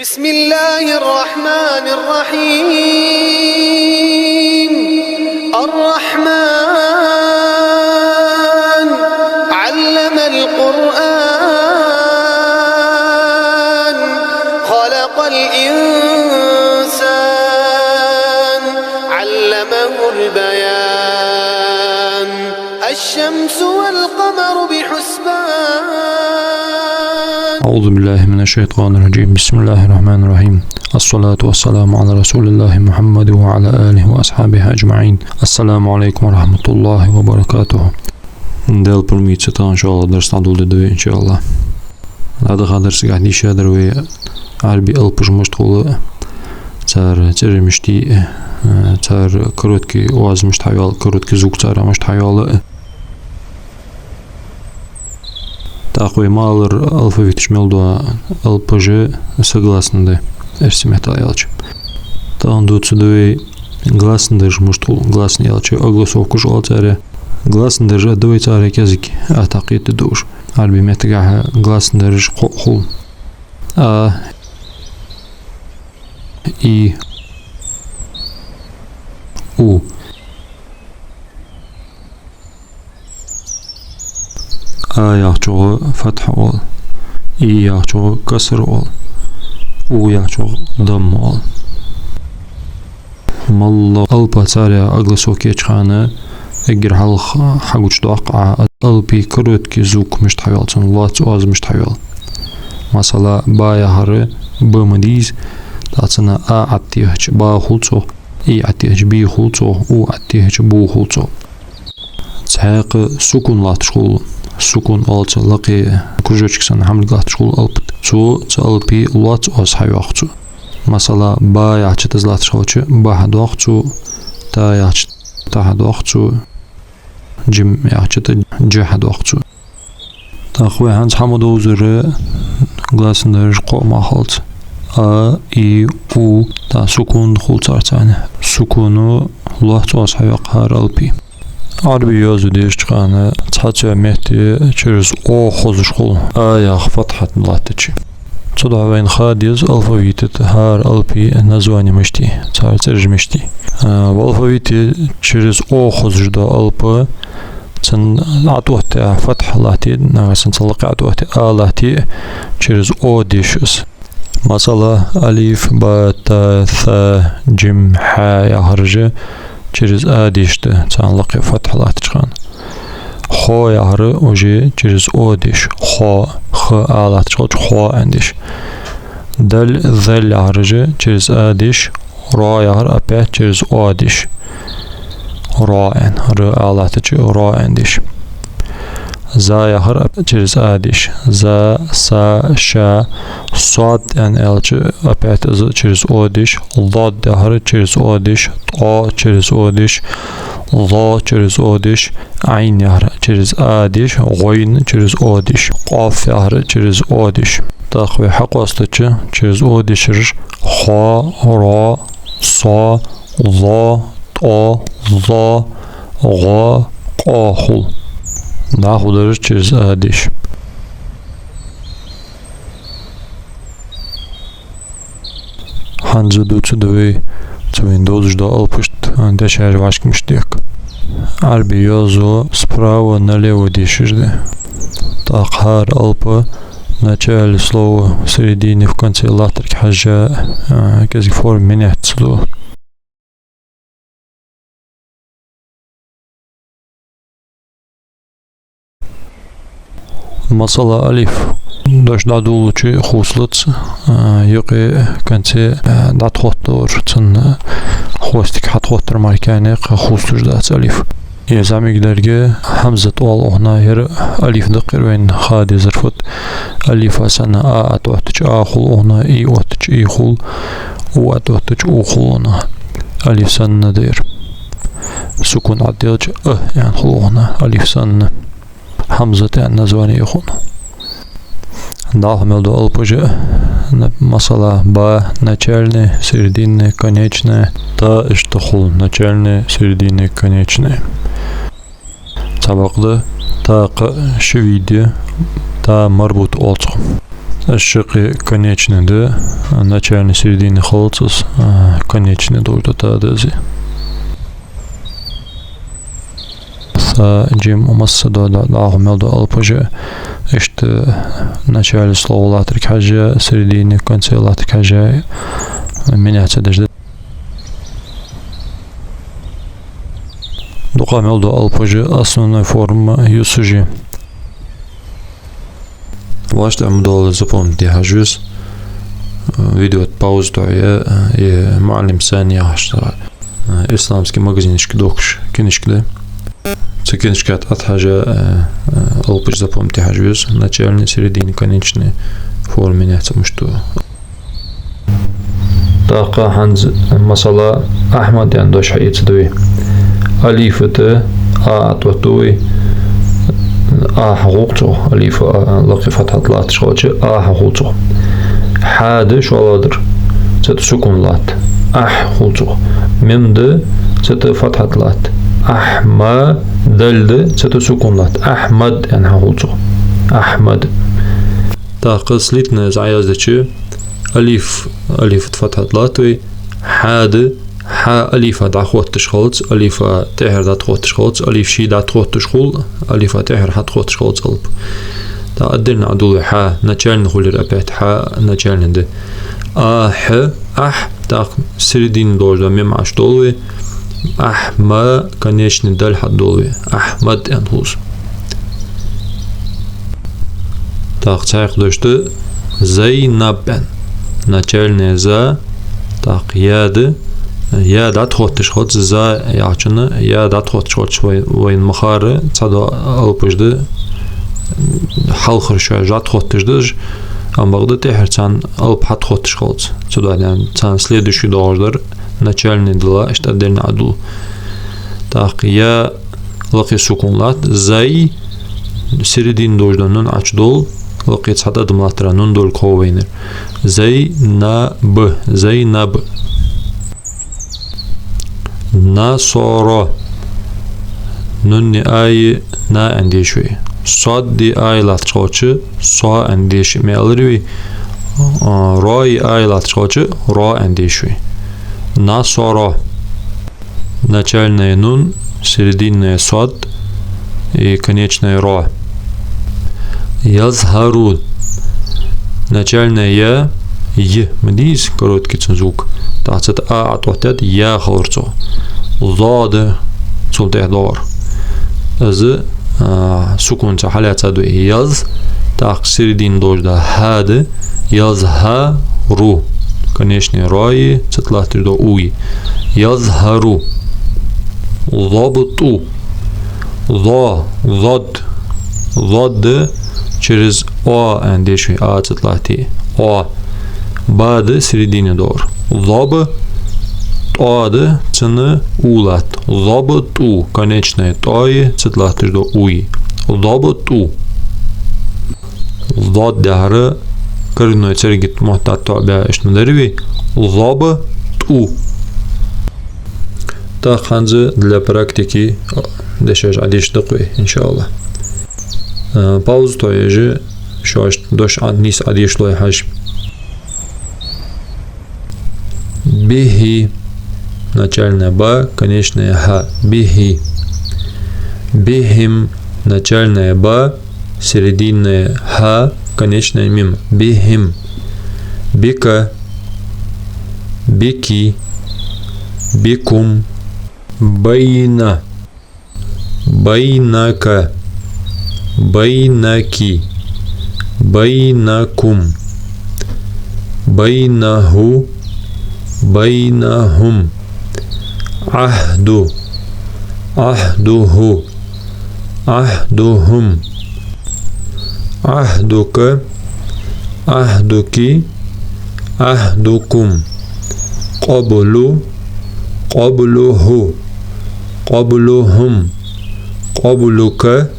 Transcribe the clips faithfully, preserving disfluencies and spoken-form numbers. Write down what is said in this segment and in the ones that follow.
بسم الله الرحمن الرحيم. الرحمن. علم القرآن. خلق الإنسان. علمه البيان. الشمس والقمر بحسبان. أعوذ بالله من الشيطان الرجيم. بسم الله الرحمن الرحيم. الصلاة والسلام على رسول الله محمد وعلى آله وأصحابه أجمعين. السلام عليكم ورحمة الله وبركاته. Даьла пурмаца тахан, иншааллахӀ, дарс дӀадоладергда вай, иншааллахӀ. ДӀадахача дарсагахь дийшадар вай Ӏарбий алапаш мишта хул, цар цӀераш мишта я, цар короткий оаз мишта хьайоал, короткий звук цар мишта хьайоал. ТӀаккха вай ма аллара, алфавита чу мел дола алапаш согласни да, эрсий меттала аьлча. Тахан дувцаргда вай гласни дараш мишта хул, гласни аьлча огласовкаш оал царех. Гласни дараш да вай царех кӀезига, а тӀаккха кхетаргда уж. Ӏарбий меттагахь гласни дараш кхоъ хул: а, и, у. А яхачох фатхьа оал, и яхачох касра оал, у яхачох дамма оал. МоллагӀа алапа царех огласовка еча хана эггара хьалха хьагучадоаккх Ӏа алапий короткий звук мишта хьайоал, цун лоаца оаз мишта хьайоал. Масала, ба яхар б ма дий из, тӀаккха цунна а Ӏотехача, ба хул цох, и Ӏотехача, би хул цох, у Ӏотехача, бу хул цох. Цхьаькха сукун латташ хул, сукун оал цу лакхе кружочек санна хӀамилг латташ хул алапа тӀа. Цо цу алапий лоаца оаз хьайоаккх цо. Масала, ба яхача тӀа из латташ хилча, ба хьадоаккх цо, та яхача тӀа та хьадоаккх цо, джим яхача тӀа джа хьадоаккх цо. ТӀаккха вай хӀанз хьа ма довзара, гласни дараш кхоъ мара хилац: а, и, у, тӀаккха сукун хул царца. Сукуно лоаца оаз хьайоаккх хӀара алапий. Ӏарбий йоазув дешача хана цхьацца метте через о хозаш хул, а яха фатхьат латтача. Цудухьа вайна ха деза алфавита тӀа хӀара алапий названи мишта я, цар цӀераш мишта я. А, ва алфавите через о хозаш дола алап, цунна Ӏототтаяь фатхьа латте, нагахь санна цунна лакхе Ӏототтаяь а латте, через о деш из. Масала, алиф, ба, та, са, джим, хьа яхараш через а деш да, царна лакхе фатхьа латтача хана. Хо яхар уже через о деш, хо, х а латташ хилча хо аьнна деш. Даль, заль яхараш через а деш, ро яхар опять через о деш. Ро аьнна, р а латтача ро аьнна деш. За яхар через а деш. За, са, ша, сод аьнна аьлча, опять из через о деш. Дод яхар через о деш. ТӀо через о деш. Зо через о деш. Ӏайн яхар через а деш. ГӀойн через о деш. Къоф яхар через о деш. ТӀаккха вай хьакъоастача, через о дешараш: хо, ро, со, ло, тӀо, зо, гӀо, къо хул. ДӀахо дараш через а деш. ХӀанз дувцаргда вай цу вайна довзаш долча алапашта дешаш вӀашка мишта дехк. Ӏарбий йоазув справа налево дешаш да. ТӀаккха хӀара алап в начале слова, в середине, в конце латтарга хьежжа, а, кӀезига форма меняться ду. Масала, алиф дош дӀадолалуча хувцалуц, а, юкъе, конце, а, дӀатӀахоттадора, цун хвостик хьатӀахоттар мара кхы хувцалуш дац алиф. Е зӀамига деррига хьамзат оал укхунна, ер алиф да-кх ер вайна ха дезар фуд. Алифа санна а оттача а хул укхунна, и оттача и хул, у оттача у хул укхунна. Алиф санна да ер. Сукун Ӏоделча а аьнна хул укхунна, алиф санна. Хьамзат аьнна названи я укхун. ДӀахо мел дола алапаш а, на-, масала, ба начальная, серединная, конечная, та иштта хул начальная, серединная, конечная. Цхьабакъда та кхы ши вид я, та марбут оал цох. Из шаккхе конечный да, начальный, серединный хилац из, а, конечный долаш да, тӀаккха да из. Са, джим, масса да, да, дӀахо мел дола алапаш, иштта начале слова латтарга хьежжа, середине, конце латтарга хьежжа, меняться деш да. Дукха мел дола алапаш основной форма юсаш я. Ваш тӀа ма дола запомнить де хьажа веза. Видео пауза тохе, э, «Муаллим Сани» яхаш, э, исламский магазинашка дохкаш книжка да. Цу книжка тӀа хьежжа, э, э, алапаш запомнить де хьажа веза. Начальный, серединный, конечный форма меняться мишта да. ТӀаккха хӀанз, масала, Ахьмад аьнна дош хьаэцаргда вай. Алифа тӀа а тӀаоттаду вай. А хьагӀо-кх цох, алифа, а, лакхе фатхьат латташ хилча, а хьагӀо цох. Хьа да шоллагӀдар, цу тӀа сукун латт. Ахь хул цох. Мим да, цу тӀа фатхьат латт. Ахьма, даль да, цу тӀа сукун латт. Ахьмад аьнна хьагӀо цох. Ахьмад. ТӀаккха слитно из Ӏояздича, алиф, алифа тӀа фатхьат латт вай, хьа да, хьа алифа дӀахотташ хилац, алифа тӀехьара дӀатӀахотташ хилац, алиф ше дӀатӀахотташ хул, алифа тӀехьара хьатӀахотташ хилац алап. ТӀаккха отдельно Ӏодул вай хьа, начальный хулар опять, хьа начальный да. Ахь, ахь, тӀаккха середине долаш да мим Ӏочудоал вай, ахьма, конечный даль хьатӀадоал вай, Ахьмад аьнна хул из. ТӀаккха цхьаькха дош да Зайнаб аьнна. Начальная за, тӀаккха я да, я дӀатӀахотташ хилац, за яхачунна я дӀатӀахотташ хилац, вай-, вайна ма харра, цхьадола алапаш да, хьалхара шоаш дӀатӀахотташ да уж, амма бакъда тӀехьара царна алап хьатӀахотташ хилац. Цудухьа царна следующий доагӀаш дар начальный дала, иштта отдельно Ӏодул. ТӀаккха я лакхе сукун латт, зай, середине долаш да нун Ӏочудоал, лакхе цхьа тӀадам латтар, нун долга хов вайна. Зайнаб, Зайнаб. Насара. Нуни айи на аьнна деш вай. Соди айи латташ хилча, со аьнна деш ма аьлар вай. А, рои айи латташ хилча, ро аьнна деш вай. Насара. Начальная нун, серединная сод и конечная ро. Язхару. Начальная я, й, ма дий из, короткий цун звук. ТӀаккха цу тӀа а тӀаоттадаьд, я хилар цох. Зо да цул тӀехьа доагӀар. Из, а, сукун цо хьалаьцад вай. Яз, тӀаккха середине долаш да хьа да, язхару. Конечный рои, цу тӀа латташ да уи. Язхару. Зобту. Зо, зод. Зод да через о аьнна деш вай, а цу тӀа латте. О. Ба да середине доагӀар. Зоб, тӀо да, цунна у латт. Зобту. Конечная тӀои, цу тӀа латташ да уи. Зобту. Зод яхар коренной царгита мотт тӀа тоӀабаь, иштта ма дарий вай. Зобту. ТӀаккха хӀанз для практики дешаш Ӏодешаргда-кх вай, иншааллахӀ. Э, пауза тохе, шоаш дош Ӏа-, нийса Ӏодешалой хьажа. Бихи. Начальная ба, конечная ха. Бихи. Бихим. Начальная ба, серединная ха, конечная мим. Бихим. Бика. Бики. Бикум. Байна. Байнака. Байнаки. Байнакум. Байнаху. Байнахум. Ӏахду. Ӏахдуху. Ӏахдухум. Ӏахдука. Ӏахдуки. Ӏахдукум. Къаблу. Къаблуху. Къаблухум. Къаблука.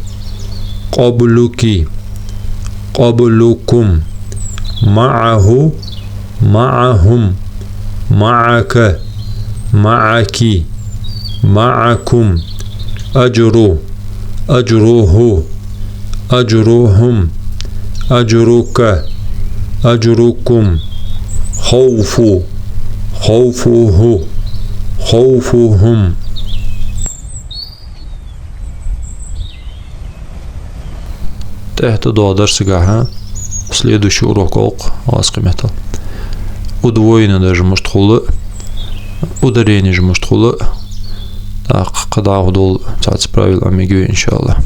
Къаблуки. Къаблукум. МаӀаху. МаӀахум. МаӀака. МаӀаки. МаӀакум. Аджру. Аджруху. Аджрухум. Аджрука. أجركم. خوف. خوفه. خوفهم. ТӀехьа тӀадоагӀача дарсагахьа следующий урок оал-кх, васкхи меттала. Удвоенный даже мишта хул, ударенеш мишта хул, тӀаккха кхы дӀахо дола цхьацца правила Ӏомаергья вай, иншааллахӀ.